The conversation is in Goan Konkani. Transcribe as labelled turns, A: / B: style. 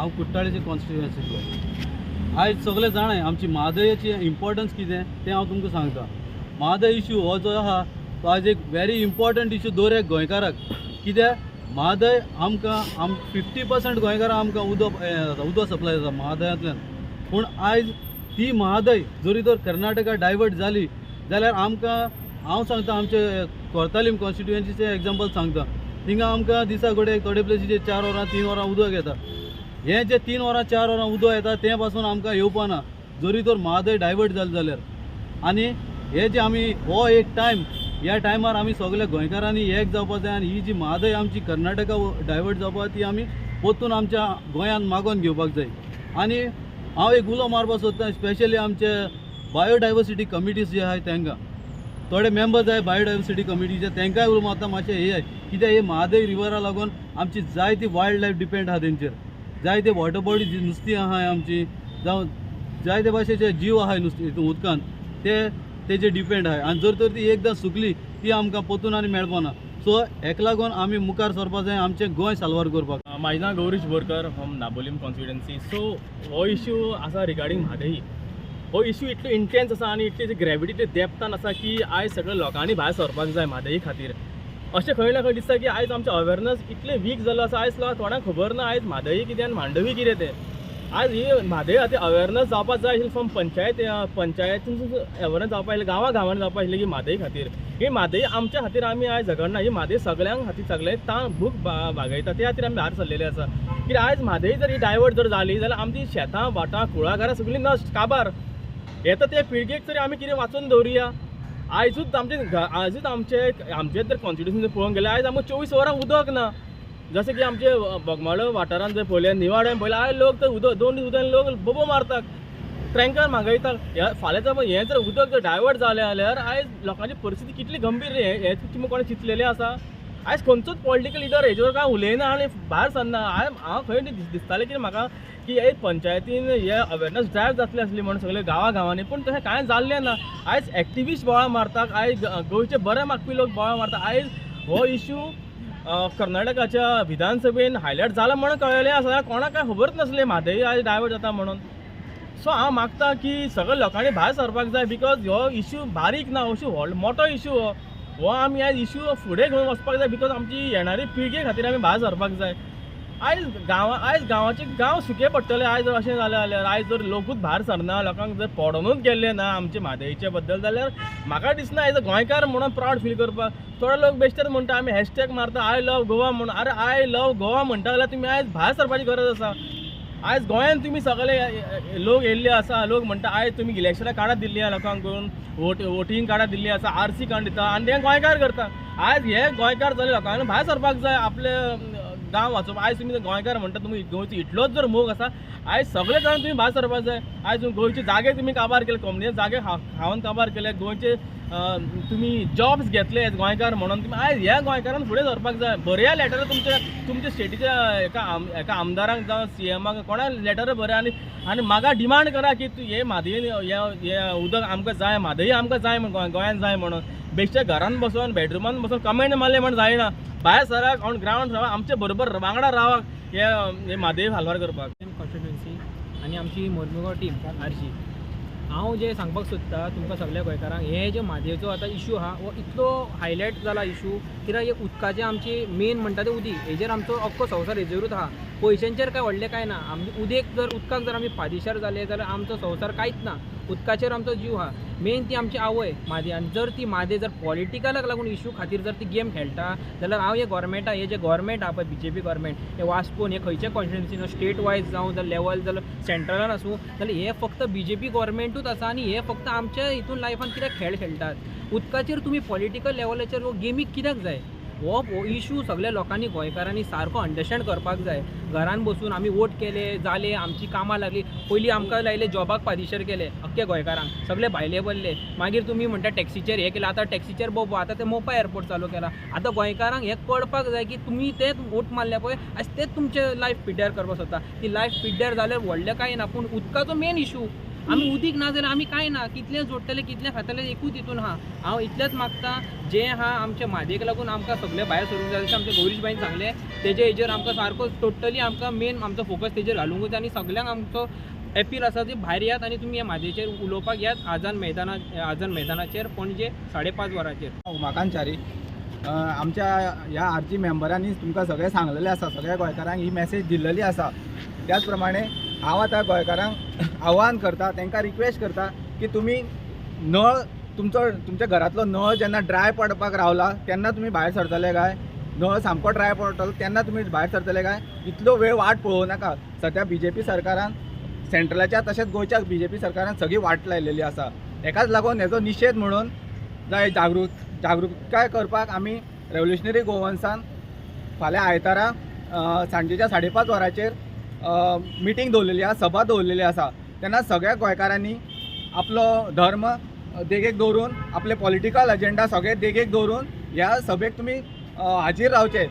A: हांव कुट्टाळेचे कॉन्स्टिट्युएन्सींतलो. आयज सगळे जाणाय आमची म्हादयची इम्पॉर्टन्स कितें तें हांव तुमकां सांगता. म्हादय इशू हो जो आहा तो आयज एक व्हेरी इम्पॉर्टंट इशू दर एक गोंयकाराक. कित्याक म्हादय आमकां 50% गोंयकारांक आमकां उदक जाता, उदक सप्लाय जाता म्हादयांतल्यान. पूण आयज ती म्हादय जरी तर कर्नाटका डायवर्ट जाली जाल्यार आमकां, हांव सांगता आमचे कोर्तालीम कॉन्स्टिट्युएन्सीचें एग्जाम्पल सांगता, थिंगा आमकां दिसा कडेन थोडे प्लेसीचेर 4 वरां 3 वरां उदक येता. हें जें 3 वरां 4 वरां उदक येता तें पासून आमकां येवपा ना जरी तर म्हादय डायवर्ट जालें जाल्यार. आनी हे जे आमी हो एक टायम, ह्या टायमार आमी सगळे गोंयकारांनी एक जावपा जाय आनी ही जी म्हादय आमची कर्नाटका डायवर्ट जावपा ती आमी परतून आमच्या गोंयांत मागोवन घेवपाक जाय. आनी हांव एक उलो मारपाक सोदता स्पेशली आमचे बायोडायवर्सिटी कमिटीज जे आहाय तांकां, थोडे मेंबर्स आहाय बायोडायवर्सिटी कमिटीचे तांकांय उलो मारता मातशें हे कित्याक हे म्हादय रिवरा लागून आमची जायती वायल्ड लायफ डिपेंड आहा तेंचेर, जायते वॉटर बॉडी जी नुस्तीं आहाय आमची, जावं जायते भाशेचे जीव आहाय नुस्तीं हितून उदकान ते तेजे डिपेंड आहाय. आनी जर तर ती एकदां सुकली ती आमकां परतून आनी मेळपाना. सो हेका लागून आमी मुखार सरपा जाय आमचें गोंय साल्वार करपाक.
B: म्हाजें नांव Gaurish Borkar from Dabolim constituency. So हो इश्यू आसा रिगार्डींग म्हादय. हो इश्यू इतलो इंटेन्स आसा आनी इतली ग्रेविटी इतली डेप्थान आसा की आयज सगळ्या लोकांनी भायर सरपाक जाय म्हादयी खातीर. अशें खंय ना खंय दिसता की आयज आमचें अवेरनस इतलें वीक जाल्लो आसा, आयज कोणाक खबर ना आयज म्हादयी कितें आनी मांडवी कितें तें. आयज ही म्हादय खातीर अवेरनस जावपाक जाय आशिल्ली फ्रॉम पंचायत, पंचायतीन अवेरनस जावपाक आशिल्ली, गांवां गांवांनी जावपाक आशिल्ली की म्हादय खातीर. ही म्हादय आमच्या खातीर आमी आयज झगडना, ही म्हादय सगळ्यांक खातीर सगळे तां भूक भागयता, त्या खातीर आमी भायर सरलेले आसा. कित्याक आयज म्हादय जर ही डायवर्ट जर जाली जाल्यार आमची शेतां भाटां कुळागरां सगळीं नश्ट काबार. येता ते पिळगेक तरी आमी कितें वाचोवन दवरुया. आयजूच आमचे आयजूच आमचे आमचे जर कॉन्स्टिट्युशन पळोवंक गेल्यार आयज आमकां 24 वरां उदक ना. जशें की आमचे बोगमाळो वाठारांत जर पळयलें, निवाड्यान पळयलें, आयज लोक तर उदक 2 दीस उदक लोक बोबो मारतात, ट्रँकर मागयतात. ह्या फाल्यां जर हें जर उदक जर डायवर्ट जालें जाल्यार आयज लोकांची परिस्थिती कितली गंभीर हें तुमी कोणें चिंतलेलें आसा? आयज खंयचोच पॉलिटिकल लिडर हेजेर कांय उलयना आनी भायर सरना. हांव खंय दिसतालें की म्हाका की हे पंचायतीन हे अवेरनस ड्रायव जातली आसली म्हणून सगळे गांवां गांवांनी, पूण तशें कांय जाल्लें ना. आयज एक्टिविस्ट बोवाळ मारतात, आयज गोंयचे बरे मागपी लोक बोवाळ मारतात. आयज हो इश्यू कर्नाटकाच्या विधानसभेन हायलायट जाला म्हणून कळ्ळें आसा, कोणाक कांय खबरच नासलें म्हादय आयज डायवर्ट जाता म्हणून. सो हांव मागता की सगळ्या लोकांनी भायर सरपाक जाय, because हो इश्यू बारीक ना, इश्यू व्हड मोठो इश्यू हो. हो आमी आयज इश्यू फुडें घेवन वचपाक जाय, because आमची येणारी पिळगे खातीर आमी भायर सरपाक जाय. आयज गांवा आयज गांवाचे गांव सुके पडटले आयज अशें जालें जाल्यार. आयज जर लोकूच भायर सरना, लोकांक जर पडोनूच गेल्ले ना आमचे म्हादयचे बद्दल जाल्यार म्हाका दिसना एज अ गोंयकार म्हणून प्रावड फील करपाक. थोडे लोक बेश्टेच म्हणटा आमी हॅशटॅग मारता I love Goa म्हणून. अरे I love Goa म्हणटा जाल्यार तुमी आयज भायर सरपाची गरज आसा. आयज गोंयांत तुमी सगळे लोक येयल्ले आसा, लोक म्हणटा आयज तुमी इलेक्शनां कार्डां दिल्ली आसा लोकांक करून, वोटींग कार्डां दिल्ली आसा, आरसी कार्ड दिता आनी ते गोंयकार करता. आयज हे गोंयकार जाले लोकांनी भायर सरपाक जाय आपले गांव वाचोवपाक. आयज तुमी गोंयकार म्हणटा, तुमी गोंयचो इतलोच जर मोग आसा, आयज सगळे जाण तुमी भायर सरपाक जाय. आयज गोंयचे जागे तुमी काबार केले, कम्युनिटी जागे खावन काबार केले, गोंयचे तुमी जॉब्स घेतले एज गोंयकार म्हणून. तुमी आयज ह्या गोंयकारान फुडें सरपाक जाय. बरया लेटर तुमच्या तुमच्या स्टेटीच्या एका आमदारांक जावं सीएमाक कोणाक लेटर बरया आनी आनी म्हाका डिमांड करा की तूं हे म्हादयेन हे उदक आमकां जाय, म्हादय आमकां जाय म्हण, गोंयांत जाय म्हणून. बेश्टे घरान बसून बेडरुमान बसून कमेंट मारले म्हण जायना, भायर सराक ऑन ग्रावंड रावा, आमचे बरोबर वांगडा रावाक हे म्हादय साल्वार करपाक.
C: कॉन्स्टिट्युएन्सी आनी आमची मोरमुगांव टीम आरजी, हांव जें सांगपाक सोदता तुमकां सगल्या गोंयकारांक, हे जे म्हादयचो आतां इशू आहा हो इतलो हायलायट जाला इशू कित्याक हे उदकाचें आमची मेन म्हणटा तें उदीक, हेजेर आमचो अख्खो संवसार हेजेरूच आहा. पयशांचेर कांय व्हडलें कांय ना, आमचें उदीक जर उदकाक जर आमी पादिशार जाले जाल्यार आमचो संवसार कांयच ना, उदकाचेर आमचो जीव आहा. मेन ती आमची आवय म्हादय, आनी जर ती म्हादय जर पॉलिटिकलाक लागून इशू खातीर जर ती गेम खेळटा जाल्यार हांव हे गोवोरमेंटा, हे जे गोवोरमेंट आहा पळय बीजेपी गोवोरमेंट, हे वास्कोन हे खंयचे कॉन्स्टिट्युएन्सीन स्टेट वायज जावं जाल्यार लेवल जाल्यार सेंट्रलान आसूं जाल्यार हे फक्त बीजेपी गोवोरमेंटूच आसा आनी हे फक्त आमच्या हितून लायफान कित्याक खेळ खेळटात. उदकाचेर तुमी पॉलिटिकल लेवलाचेर हो गेमीक कित्याक जाय? हो इशू सगल्या लोकांनी गोंयकारांनी सारको अंडरस्टँड करपाक जाय. घरान बसून आमी वोट केले जाले, आमची कामां लागली, पयलीं आमकां लायले जॉबाक पादिशेर केले अख्खे गोंयकारांक, सगळे भायले बरले, मागीर तुमी म्हणटा टॅक्सीचेर हें केलें, आतां टॅक्सीचेर बोबो, आतां ते मोपा एअरपोर्ट चालू केला. आतां गोंयकारांक हें कळपाक जाय की तुमी तेच वोट मारल्या पळय आयज तेच तुमचें लायफ पिड्ड्यार करपाक सोदता. ती लायफ पिड्ड्यार जाल्यार व्हडलें कांय ना, पूण उदकाचो मेन इशू. आमी उदीक ना जाल्यार आमी कांय ना, कितलें जोडटले कितलें खातले एकूच हितून आहा. हांव इतलेंच मागता जें आहा आमच्या म्हादयेक लागून आमकां सगळें भायर सरूंक जाय, जशें आमच्या गौरीश भाईन सांगलें तेजे हेजेर आमकां सारको टोटली आमकां मेन आमचो फोकस तेजेर घालूंक जाय आनी सगल्यांक आमचो एपील आसा की भायर येयात आनी तुमी ह्या म्हादयेचेर उलोवपाक येयात आझाद मैदानाचेर पणजे 5:30 वरांचेर.
D: उमाकांत च्यारी. आमच्या ह्या आरजी मेंबरांनी तुमकां सगळें सांगलेलें आसा, सगळ्या गोंयकारांक ही मॅसेज दिल्लेली आसा. त्याच प्रमाणे हांव आतां गोंयकारांक आव्हान करता, तांकां रिक्वेस्ट करता की तुमी नळ तुमचो तुमच्या घरांतलो नळ जेन्ना ड्राय पडपाक रावला तेन्ना तुमी भायर सरतले काय, नळ सामको ड्राय पडटलो तेन्ना तुमी भायर सरतले काय, इतलो वेळ वाट पळोवं नाका. सद्या बी जे पी सरकारान सेंट्रलाच्या तशेंच गोंयच्या बी जे पी सरकारान सगळी वाट लायलेली आसा. हेकाच लागून हेजो निशेध म्हणून जाय जागृताय करपाक आमी रेव्होल्युशनरी गोवन्सान फाल्यां आयतारा सांजेच्या 5:30 वरांचेर मिटींग दवरलेली आसा, सभा दवरलेली आसा. तेन्ना सगळ्या गोंयकारांनी आपलो धर्म देगेक दवरून, आपले पॉलिटिकल एजेंडा सगळे देगेक दवरून ह्या सभेक तुमी हाजीर रावचे.